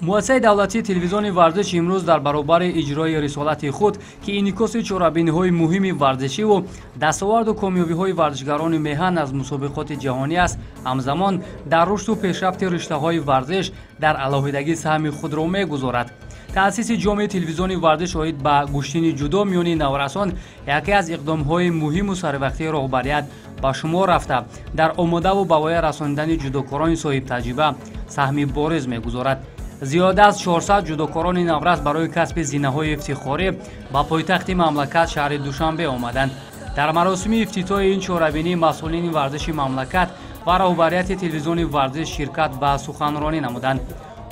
Муассисаи давлатии телевизиони варзиш имрӯз дар баробари иҷрои рисолати худ, ки инъикоси чорабиниҳои муҳими варзишиву дастоварду комёбиҳои варзишгарони меҳан аз мусобиқоти ҷаҳонӣ аст, ҳамзамон дар рушду пешрафти риштаҳои варзиш дар алоҳидагӣ саҳми худро мегузорад. Таъсиси ҷоми телевизиони варзиш оид ба гӯштини ҷудо миёни наврасон яке аз иқдомҳои муҳиму саривақтии роҳбарият ба шумор рафта, дар омодаву ба воя расонидани ҷудокорони соҳибтаҷриба саҳми бориз мегузорад. Зиёда аз 400 ҷудокорони наврас барои касби зинаҳои ифтихорӣ ба пойтахти мамлакат шаҳри Душанбе омаданд. Дар маросими ифтитоҳи ин чорабинӣ масъулини варзиши мамлакат ва роҳбарияти телевизиони варзиш ширкат ва суханронӣ намуданд.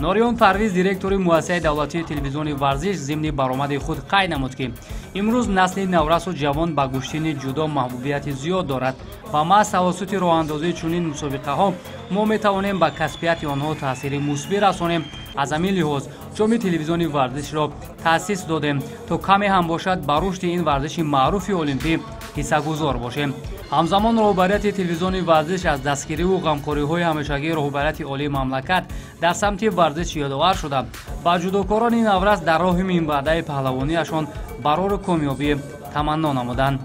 Нориён Парвиз, директори муассисаи давлатии телевизиони варзиш, зимни баромади худ қайд намуд, ки имрӯз насли наврасу ҷавон ба гӯштини ҷудо маҳбубияти зиёд дорад ва маҳз тавассути роҳандозии чунин мусобиқаҳо мо метавонем ба касбияти онҳо таъсири мусбӣ расонем. Аз ҳамин лиҳоз ҷоми телевизиони варзишро таъсис додем, то каме ҳам бошад ба рушди ин варзиши маъруфи олимпӣ ҳиссагузор бошем. Ҳамзамон роҳбарияти телевизиони варзиш аз дастгириву ғамхориҳои ҳамешагии роҳбарияти олии мамлакат дар самти варзиш ёдовар шуда, ба ҷудокорони наврас дар роҳи минбаъдаи паҳлавониашон барору комёбӣ таманно намуданд.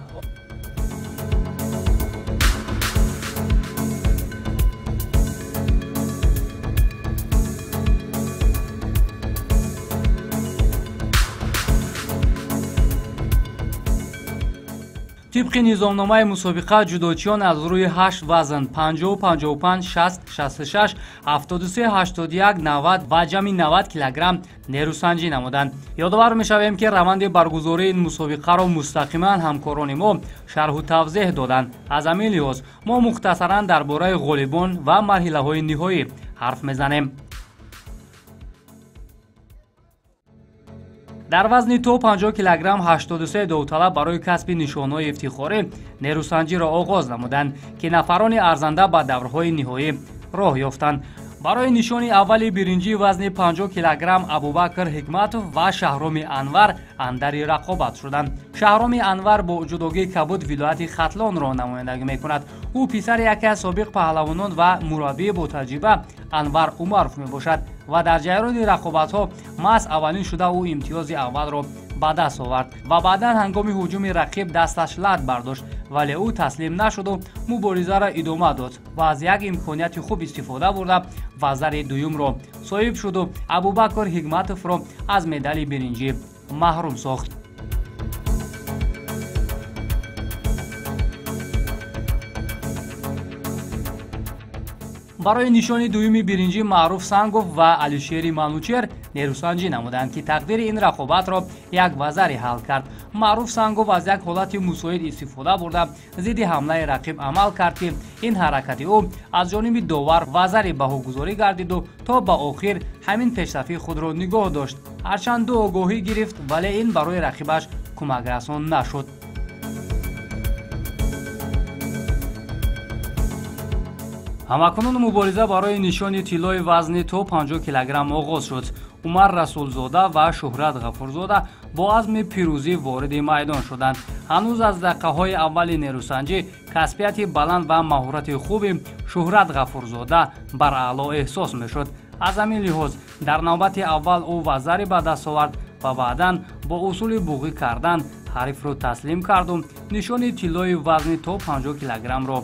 Тибқи низомномаи мусобиқа ҷудочиён аз рӯи 8 вазн 50, 55, 60, 66, 73, 81, 90 ва ҷамъи 90 килограмм нерӯсанҷӣ намуданд. Ёдовар мешавем, ки раванди баргузории ин мусобиқаро мустақиман ҳамкорони мо шарҳу тавзеҳ доданд. Аз ҳамин лиҳоз мо мухтасаран дар бораи ғолибон ва марҳилаҳои ниҳоӣ ҳарф мезанем. Дар вазни то 50 килограмм 83 довталаб барои касби нишонҳои ифтихорӣ нерӯсанҷиро оғоз намуданд, ки нафарони арзанда ба даврҳои ниҳоӣ роҳ ёфтанд. Барои нишони аввали биринҷии вазни 50 килограмм Абубакр Ҳикматов ва Шаҳроми Анвар андари рақобат шуданд. Шаҳроми Анвар бо ҷудогии кабуд вилояти Хатлонро намояндагӣ мекунад. Ӯ писари яке аз собиқ паҳлавонон ва мураббии ботаҷриба Анвар Умаров мебошад ва дар ҷараёни рақобатҳо маҳз аввалин шуда ӯ имтиёзи аввалро ба даст овард ва баъдан ҳангоми ҳуҷуми рақиб дасташ лат бардошт, вале ӯ таслим нашуду муборизаро идома дод ва аз як имконияти хуб истифода бурда вазари дуюмро соҳиб шуду Абубакр Ҳикматовро аз медали биринҷӣ маҳрум сохт. Барои нишони дуюми биринҷӣ Маъруф Сангов ва Алишери Манучер нерӯсанҷӣ намуданд, ки тақдири ин рақобатро як вазари ҳал кард. Маъруф Сангов аз як ҳолати мусоид истифода бурда зидди ҳамлаи рақиб амал кард, ки ин ҳаракати ӯ аз ҷониби довар вазари баҳогузорӣ гардиду то ба охир ҳамин пешсафии худро нигоҳ дошт. Ҳарчанд ду огоҳӣ гирифт, вале ин барои рақибаш кӯмакрасон нашуд. Ҳамакунун мубориза барои нишони тиллои вазни то 50 килограмм оғоз шуд. Умар Расулзода ва Шуҳрат Ғафурзода бо азми пирӯзӣ вориди майдон шуданд. Ҳанӯз аз дақиқаҳои аввали нерӯсанҷӣ касбияти баланд ва маҳорати хуби Шуҳрат Ғафурзода бар аъло эҳсос мешуд. Аз ҳамин лиҳоз дар навбати аввал ӯ вазари ба даст овард ва баъдан бо усули буғӣ кардан ҳарифро таслим карду нишони тиллои вазни то 50 килограммро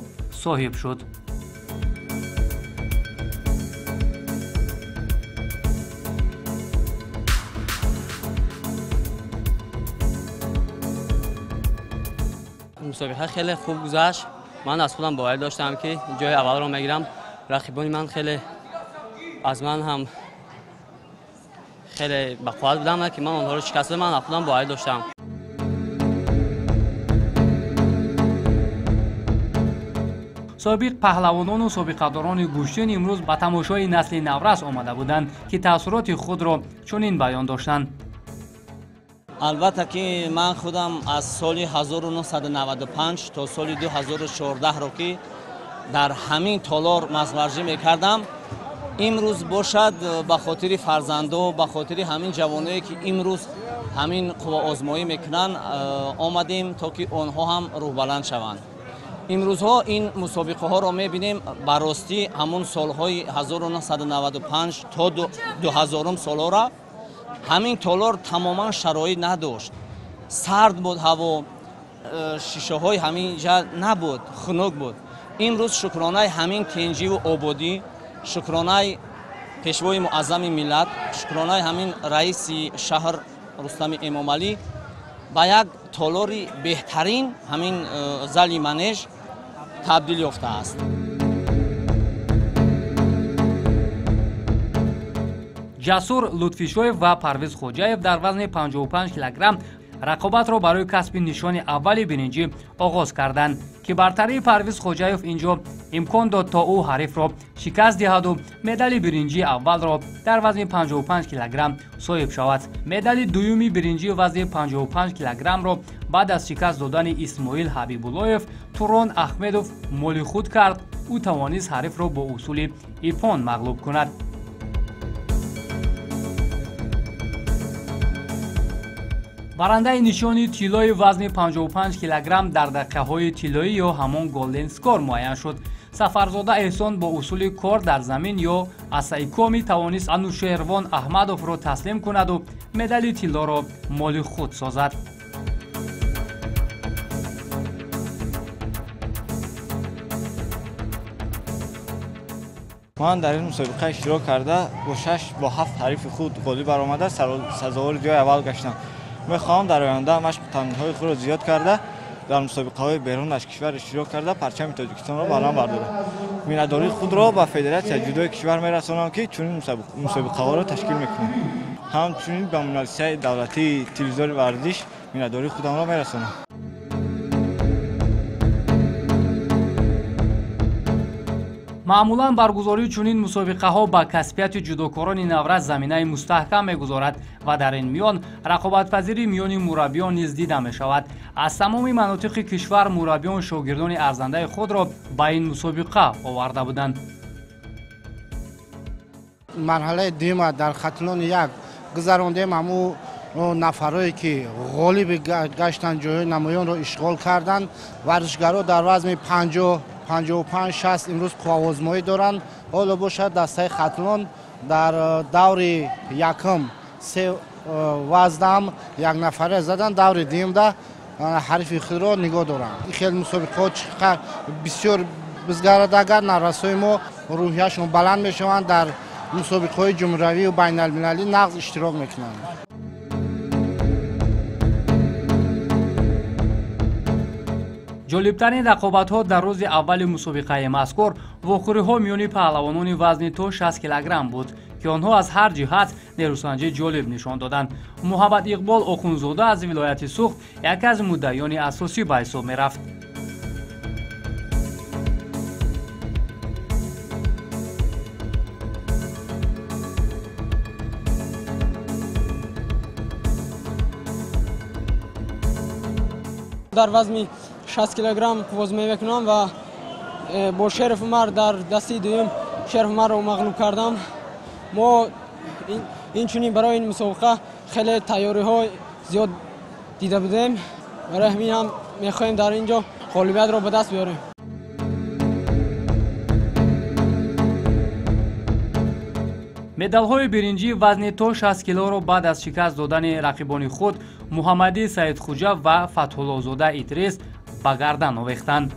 соҳиб шуд. Мусобиқа хеле хуб гузашт. Ман аз худам боварӣ доштам, ки ҷои аввалро мегирам. Рақибони ман хеле аз ман ҳам хеле бақувват буданд, ки ман онҳоро шикаст додам. Ман аз худам боварӣ доштам. Собиқ паҳлавонону собиқадорони гӯштин имрӯз ба тамошои насли наврас омада буданд, ки таассуроти худро чунин баён доштанд. Албатта ки ман худам аз соли 1995 то соли 2014 ро ки дар ҳамин толор мазмарҷӣ мекардам, имрӯз бошад ба хотири фарзандо, ба хотири ҳамин ҷавоное ки имрӯз ҳамин қувваозмоӣ мекунанд, омадем то ки онҳо ҳам рӯҳбаланд шаванд. Имрӯзҳо ин мусобиқаҳоро мебинем, ба ростӣ ҳамон солҳои 1995 то 2000 солҳоро ҳамин толор тамоман шароит надошт. Сард буд ҳаво, шишаҳои ҳамин ҷа набуд, хунук буд. Имрӯз шукронаи ҳамин тинҷиву ободӣ, шукронаи пешвои муаззами миллат, шукронаи ҳамин раиси шаҳр Рустами Эмомалӣ ба як толори беҳтарин ҳамин зали манеж табдил ёфтааст. Ҷасур Лутфишоев ва Парвиз Хоҷаев дар вазни 55 килограмм рақобатро барои касби нишони аввали биринҷӣ оғоз карданд, ки бартарии Парвиз Хоҷаев инҷо имкон дод, то ӯ ҳарифро шикаст диҳаду медали биринҷии аввалро дар вазни 55 килограмм соҳиб шавад. Медали дуюми биринҷии вазни 55 килограммро баъд аз шикаст додани Исмоил Ҳабибуллоев Турон Аҳмедов моли худ кард. Ӯ тавонист ҳарифро бо усули ипон мағлуб кунад. Барандаи нишони тиллои вазни 55 килограмм дар дақиқаҳои тиллоӣ ё ҳамон голден скор муайян шуд. Сафарзода Эҳсон бо усули кор дар замин ё асайкоми тавонист Анушервон Аҳмадовро таслим кунаду медали тиллоро моли худ созад. Ман дар ин мусобиқа иштирок карда бо 6-7 ҳарифи худ ғолиб баромада сазовори ҷои аввал гаштам. Мехоҳам дар оянда машқу тамринҳои худро зиёд карда дар мусобиқаҳои берун аз кишвар иштирок карда парчами Тоҷикистонро баланд бардорам. Миннатдории худро ба федератсияи ҷудои кишвар мерасонам, ки чунин мусобиқаҳоро ташкил мекунад. Ҳамчунин ба муассисаи давлатии телевизори варзиш миннатдории худамро мерасонам. Маъмулан баргузории чунин мусобиқаҳо ба касбияти ҷудокорони наврас заминаи мустаҳкам мегузорад ва дар ин миён рақобатпазирии миёни мураббиён низ дида мешавад. Аз тамоми манотиқи кишвар мураббиён шогирдони арзандаи худро ба ин мусобиқа оварда буданд. Марҳалаи дуюма дар Хатлони як гузарондем. Ҳамун нафарое ки ғолиби гаштанд, ҷойҳои намоёнро ишғол карданд. Варзишгаро дар вазни 50, 55, 60 имрӯз қувваозмоӣ доранд. Ҳоло бошад дастаи Хатлон дар даври якум се вазнам як нафаре заданд, даври дуюмда ҳарифи худро нигоҳ доранд. Хеле мусобиқаҳо чӣ бисёр бизгарад, агар наврасои мо рӯҳияшон баланд мешаванд, дар мусобиқаҳои ҷумҳуриявию байналмилалӣ нағз иштирок мекунанд. Ҷолибтарин рақобатҳо дар рӯзи аввали мусобиқаи мазкур вохӯриҳо миёни паҳлавонони вазни то 60 килограмм буд, ки онҳо аз ҳар ҷиҳат нерӯсанҷии ҷолиб нишон доданд. Муҳаммад Иқбол Охунзода аз вилояти Суғд яке аз муддаиёни асосӣ ба ҳисоб мерафт. Дар вазни 60 килограмм қувваозмоӣ мекунам ва бо Шериф Умар дар дасти дуюм Шериф Умарро мағлуб кардам. Мо инчунин барои ин мусобиқа хеле тайёриҳо зиёд дида будем. Барои ҳамин ҳам мехоҳем дар ин ҷо ғолибиятро ба даст биёрем. Медалҳои биринҷӣ вазни то 60 килоро баъд аз шикаст додани рақибони худ Муҳаммадӣ Саидхуҷа ва Фатҳуллозода Идрис ба гардан овехтанд.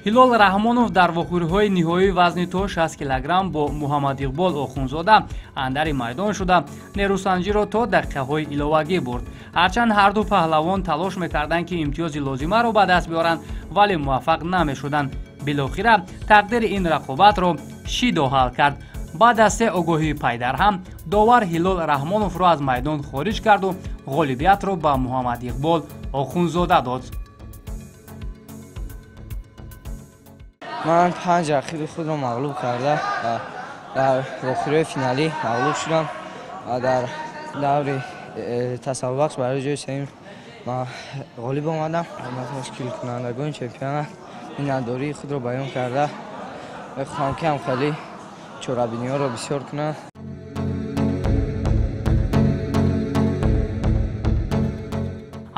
Ҳилол Раҳмонов дар вохӯриҳои ниҳоии вазни то 60 килограмм бо Муҳаммад Иқбол Охунзода андари майдон шуда нерӯсанҷиро то дақиқаҳои иловагӣ бурд. Ҳарчанд ҳарду паҳлавон талош мекарданд, ки имтиёзи лозимаро ба даст биёранд, вале муваффақ намешуданд. Билохира тақдири ин рақобатро Шидо ҳал кард. Баъд аз се огоҳии пайдарҳам довар Ҳилол Раҳмоновро аз майдон хориҷ карду ғолибиятро ба Муҳаммад Иқбол Охунзода дод. Ман 5 рақиби худро мағлуб карда дар вохӯриҳои финалӣ мағлуб шудам ва дар даври тасаввурбахш барои ҷои сеюм ғолиб омадам. Ташкилкунандагони чемпионат миннатдории худро баён карда мехоҳам, ки ҳам хеле чорабиниҳоро бисёр кунанд.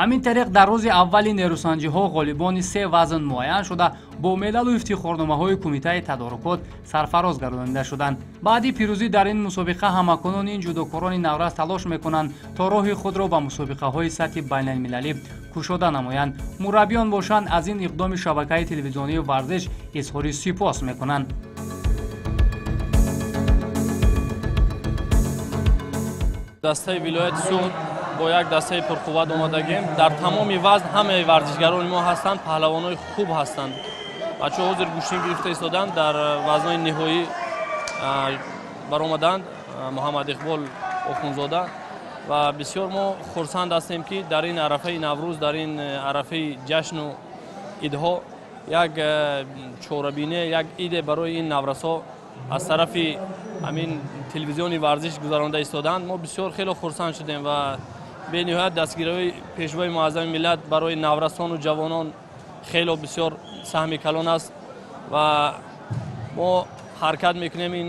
Ҳамин тариқ дар рӯзи аввали нерӯсанҷиҳо ғолибони се вазн муайян шуда, бо медалу ифтихорномаҳои кумитаи тадорукот сарфароз гардонида шуданд. Баъди пирӯзӣ дар ин мусобиқа ҳамакунун ин ҷудокорони наврас талош мекунанд, то роҳи худро ба мусобиқаҳои сатҳи байналмилалӣ кушода намоянд. Мураббиён бошанд, аз ин иқдоми шабакаи телевизионии варзиш изҳори сипос мекунанд. Дастаи вилояти Суғд бо як дастаи пурқувват омадагем. Дар тамоми вазн ҳамаи варзишгарони мо ҳастанд, паҳлавонои хуб ҳастанд. Бачаҳо ҳозир гӯштин гирифта истоданд, дар вазнои ниҳоӣ баромаданд Муҳаммад Иқбол Охунзода, ва бисёр мо хурсанд ҳастем, ки дар ин арафаи Наврӯз, дар ин арафаи ҷашну идҳо як чорабине, як иде барои ин наврасҳо аз тарафи ҳамин телевизиони варзиш гузаронда истоданд. Мо бисёр хеле хурсанд шудем ва бениҳоят дастгириҳои пешвои муаззами миллат барои наврасону ҷавонон хело бисёр саҳми калон аст ва мо ҳаракат мекунем ин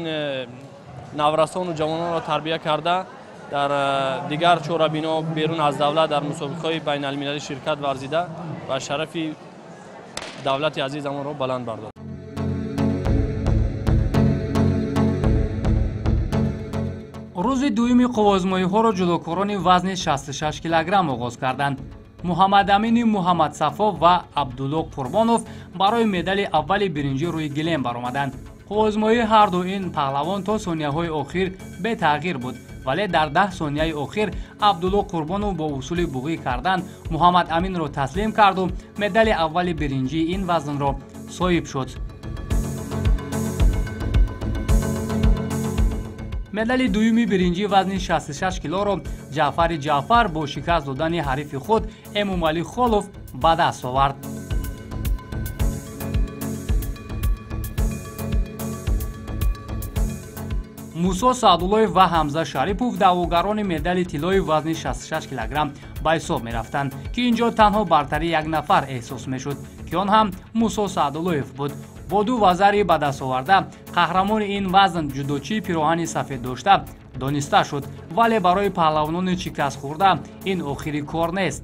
наврасону ҷавононро тарбия карда дар дигар чорабино берун аз давлат дар мусобиқаҳои байналмилалӣ ширкат варзида ва шарафи давлати азизамонро баланд бардорем. Рӯзи дуюми қувваозмоиҳоро ҷудокорони вазни 66 килограмм оғоз карданд. Муҳаммадамини Муҳаммадсафо ва Абдулло Қурбонов барои медали аввали биринҷӣ рӯи гилем баромаданд. Қувваозмоии ҳарду ин паҳлавон то сонияҳои охир бетағйир буд, вале дар 10 сонияи охир Абдулло Қурбонов бо усули буғӣ кардан Муҳаммадаминро таслим карду медали аввали биринҷии ин вазнро соҳиб шуд. Медали дуюми биринҷии вазни 66 килоро Ҷаъфари Ҷаъфар бо шикаст додани ҳарифи худ Эмомалӣ Холов ба даст овард. Мусо Саъдуллоев ва Ҳамза Шарипов даъвогарони медали тиллои вазни 66 килограмм ба ҳисоб мерафтанд, ки ин ҷо танҳо бартарии як нафар эҳсос мешуд, ки он ҳам Мусо Саъдуллоев буд. Бо ду вазари ба даст оварда қаҳрамони ин вазн ҷудочии пироҳани сафед дошта дониста шуд, вале барои паҳлавонони шикастхӯрда ин охири кор нест.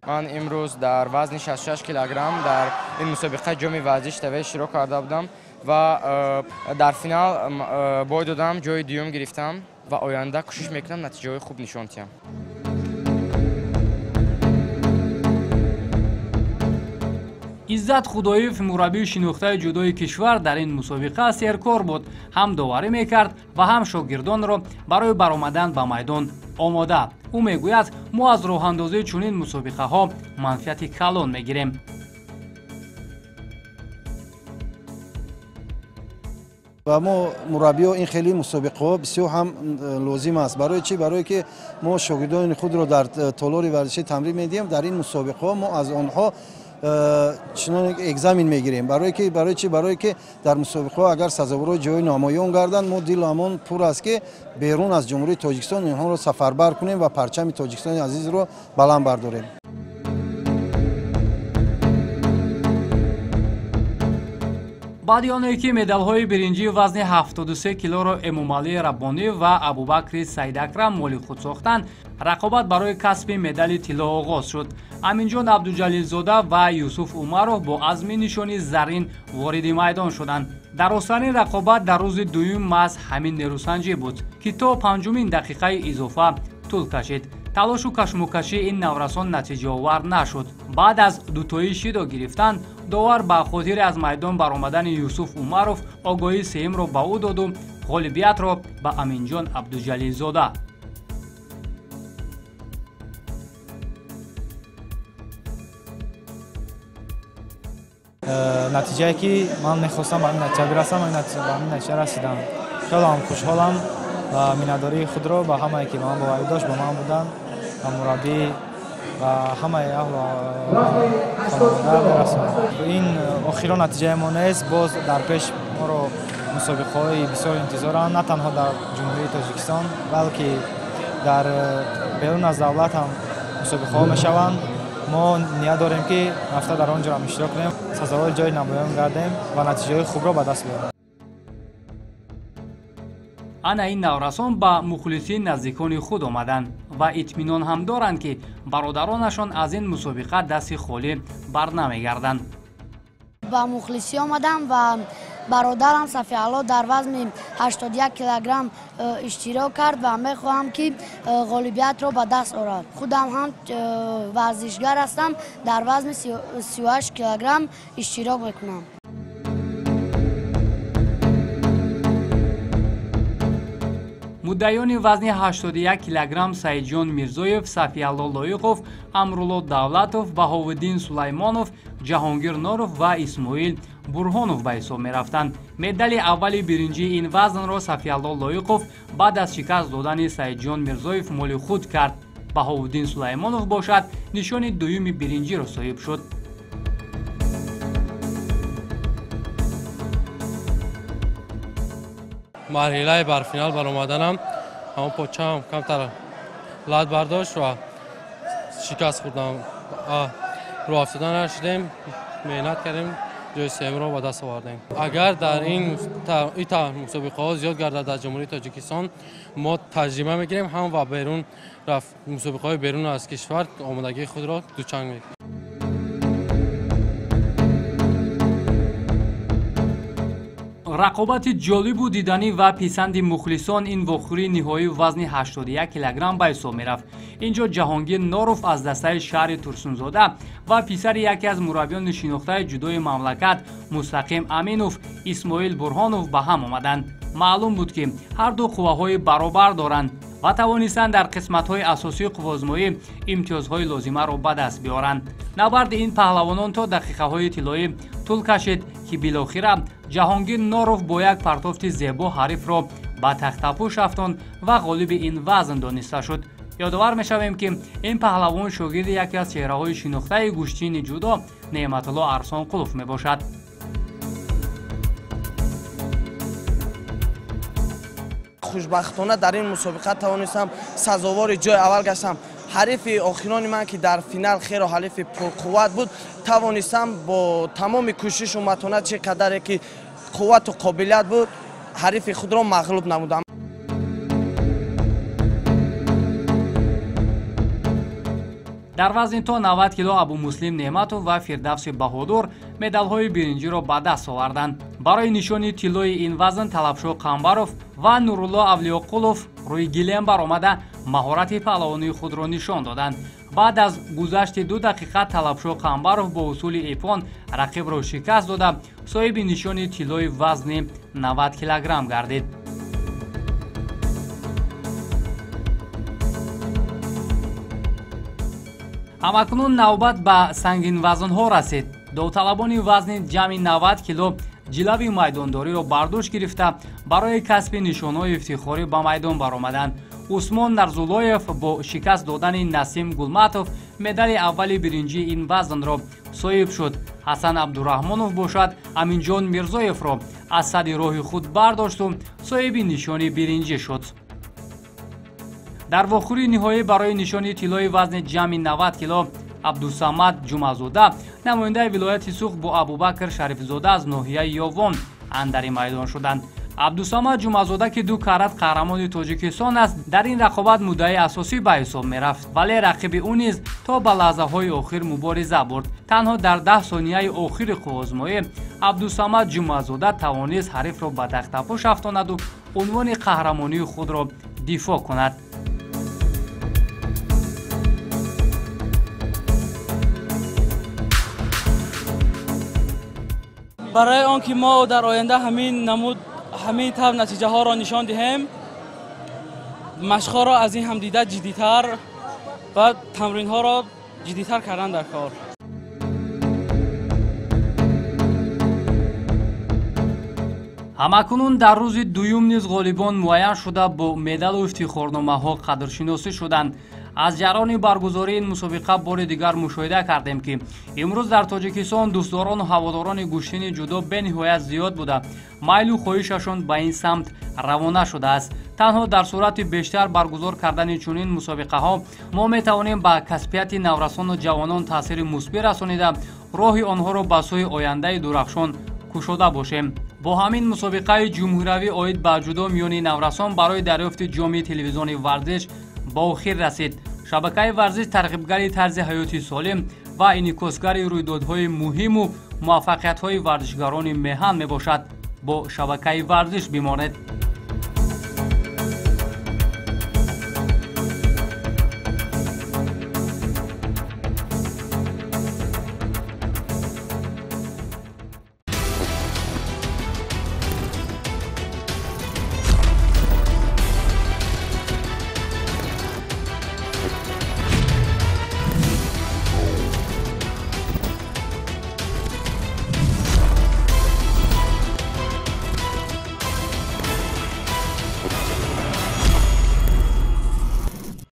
Ман имрӯз дар вазни 66 килограмм дар ин мусобиқаи ҷоми варзиш ТВ иштирок карда будам ва дар финал бой додам, ҷои дуюм гирифтам ва оянда кӯшиш мекунам натиҷаҳои хуб нишон диҳам. Иззат Худоев, мураббии шинохтаи ҷудои кишвар, дар ин мусобиқа серкор буд, ҳам доварӣ мекард ва ҳам шогирдонро барои баромадан ба майдон омода. Ӯ мегӯяд, мо аз роҳандозии чунин мусобиқаҳо манфиати калон мегирем. Ва мо мураббиҳо ин хеле мусобиқаҳо бисёр ҳам лозим аст. Барои чӣ? Барое ки мо шогирдони худро дар толори варзишӣ тамрин медиҳем. Дар ин мусобиқаҳо мо аз онҳо чунон экзамен мегирем. Барои чӣ? Барое ки дар мусобиқаҳо агар сазоворҳои ҷои намоён гарданд, мо диламон пур аст, ки берун аз Ҷумҳурии Тоҷикистон инҳоро сафарбар кунем ва парчами Тоҷикистони азизро баланд бардорем. Баъди оне ки медалҳои биринҷии вазни 73 килоро Эмомалӣ Раббонӣ ва Абубакри Саидакрам моли худ сохтанд, рақобат барои касби медали тилло оғоз шуд. Аминҷон Абдуҷалилзода ва Юсуф Умаров бо азми нишони зарин вориди майдон шуданд. Дарозтарин рақобат дар рӯзи дуюм маҳз ҳамин нерӯсанҷӣ буд, ки то панҷумин дақиқаи изофа тӯл кашид. Талошу кашмукашии ин наврасон натиҷаовар нашуд. Баъд аз дутои шидо гирифтан, довар ба хотири аз майдон баромадани Юсуф Умаров огоҳии сеюмро ба ӯ доду ғолибиятро ба Аминҷон Абдуҷалилзода. Натиҷае ки ман мехостам ба ҳамин натиҷа бирасам, ба ҳамин натиҷа расидам. Хеле ҳам хушҳолам ва миннатдории худро ба ҳамае ки ба ман боварӣ дошт, ба ман буданд, ба мураббӣ ва ҳамаи аҳлу хонавода мерасонам. Ин охирон натиҷаи мо нест, боз дар пеш моро мусобиқаҳои бисёр интизоранд, на танҳо дар Ҷумҳурии Тоҷикистон, балки дар берун аз давлат ҳам мусобиқаҳо мешаванд. Мо ният дорем, ки рафта дар он ҷо ҳам иштирок кунем, сазовори ҷои намоён гардем ва натиҷаҳои хубро ба даст биёрем. Ана ин наврасон ба мухлисии наздикони худ омаданд ва итминон ҳам доранд, ки бародаронашон аз ин мусобиқа дасти холӣ барнамегарданд. Ба мухлисӣ омадам ва бародарам Сафиалло дар вазни 81 килограмм иштирок кард ва мехоҳам, ки ғолибиятро ба даст орад. Худам ҳам варзишгар ҳастам, дар вазни 38 килограмм иштирок мекунам. Муддаиёни вазни 81 килограмм Саидҷон Мирзоев, Сафиалло Лоиқов, Амрулло Давлатов, Баҳовиддин Сулаймонов, Ҷаҳонгир Норов ва Исмоил Бурҳонов ба ҳисоб мерафтанд. Медали аввали биринҷии ин вазнро Сафиалло Лоиқов баъд аз шикаст додани Саидҷон Мирзоев моли худ кард. Баҳовиддин Сулаймонов бошад, нишони дуюми биринҷиро соҳиб шуд. Марҳилаи бар финал баромаданам ҳамон почаам камтар лат бардошт ва шикаст хӯрдам. Рӯ афтода нашудем, меҳнат кардем, ҷои сеюмро ба даст овардем. Агар дар ин мусобиқаҳо зиёд гардад дар Ҷумҳурии Тоҷикистон, мо таҷриба мегирем ҳам ва берун рафт мусобиқаҳои берун аз кишвар омодагии худро дучанг мекунем. Рақобати ҷолибу диданӣ ва писанди мухлисон ин вохӯрии ниҳоии вазни 81 килограмм ба ҳисоб мерафт. Инҷо Ҷаҳонгир Норов аз дастаи шаҳри Турсунзода ва писари яке аз мураббиёни шинохтаи ҷудои мамлакат Мустақим Аминов, Исмоил Бурҳонов ба ҳам омаданд. Маълум буд, ки ҳарду қувваҳои баробар доранд ва тавонистанд дар қисматҳои асосии қувваозмоӣ имтиёзҳои лозимаро ба даст биёранд. Набарди ин паҳлавонон то дақиқаҳои тиллоӣ тӯл кашид, ки билохира Ҷаҳонгир Норов бо як партофти зебо ҳарифро ба тахтапӯш афтонд ва ғолиби ин вазн дониста шуд. Ёдовар мешавем, ки ин паҳлавон шогирди яке аз чеҳраҳои шинохтаи гӯштини ҷудо Неъматулло Арсонқулов мебошад. Хушбахтона дар ин мусобиқа тавонистам сазовори ҷои аввал гаштам. Ҳарифи охирони ман, ки дар финал хело ҳарифи пурқувват буд, тавонистам бо тамоми кӯшишу матонат, чӣ қадаре ки қуввату қобилият буд, ҳарифи худро мағлуб намудам. Дар вазни то 90 кило Абумуслим Неъматов ва Фирдавси Баҳодур медалҳои биринҷиро ба даст оварданд. Барои нишони тиллои ин вазн Талабшоҳ Қамбаров ва Нурулло Авлиёқулов рӯи гилем баромада маҳорати паҳлавонии худро нишон доданд. Баъд аз гузашти 2 дақиқа Талабшоҳ Қамбаров бо усули эпон рақибро шикаст дода, соҳиби нишони тиллои вазни 90 килограмм гардид. Ҳамакнун навбат ба сангинвазнҳо расид. Довталабони вазни ҷамъи 90 кило ҷилави майдондориро бар дӯш гирифта барои касби нишонҳои ифтихорӣ ба майдон баромаданд. Усмон Нарзуллоев бо шикаст додани Насим Гулматов медали аввали биринҷии ин вазнро соҳиб шуд. Ҳасан Абдураҳмонов бошад, Аминҷон Мирзоевро аз сади роҳи худ бардошту соҳиби нишони биринҷӣ шуд. Дар вохӯрии ниҳоӣ барои нишони тиллои вазни ҷамъи 90 кило Абдусамад Ҷумъазода, намояндаи вилояти Суғд, бо Абубакр Шарифзода аз ноҳияи Ёвон андари майдон шуданд. Абдусамад Ҷумъазода, ки 2 карат қаҳрамони Тоҷикистон аст, дар ин рақобат муддаи асосӣ ба ҳисоб мерафт, вале рақиби ӯ низ то ба лаҳзаҳои охир мубориза бурд. Танҳо дар 10 сонияи охири қувваозмоӣ Абдусамад Ҷумъазода тавонист ҳарифро ба тахтапӯш афтонаду унвони қаҳрамонии худро дифоъ кунад. Барои он ки мо дар оянда ҳамин намуд, ҳамин тавр натиҷаҳоро нишон диҳем, машқҳоро аз ин ҳам дида ҷиддитар ва тамринҳоро ҷиддитар кардан дар кор. Ҳамакунун дар рӯзи дуюм низ ғолибон муайян шуда бо медалу ифтихорномаҳо қадршиносӣ шуданд. Аз ҷараёни баргузории ин мусобиқа бори дигар мушоҳида кардем, ки имрӯз дар Тоҷикистон дӯстдорону ҳаводорони гӯштини ҷудо бениҳоят зиёд буда, майлу хоҳишашон ба ин самт равона шудааст. Танҳо дар сурати бештар баргузор кардани чунин мусобиқаҳо мо метавонем ба касбияти наврасону ҷавонон таъсири мусбӣ расонида, роҳи онҳоро ба сӯи ояндаи дурахшон кушода бошем. Бо ҳамин мусобиқаи ҷумҳуриявӣ оид ба ҷудо миёни наврасон барои дарёфти ҷоми телевизиони варзиш ба охир расид. Шабакаи варзиш тарғибгари тарзи ҳаёти солим ва инъикосгари рӯйдодҳои муҳиму муваффақиятҳои варзишгарони меҳан мебошад. Бо шабакаи варзиш бимонед.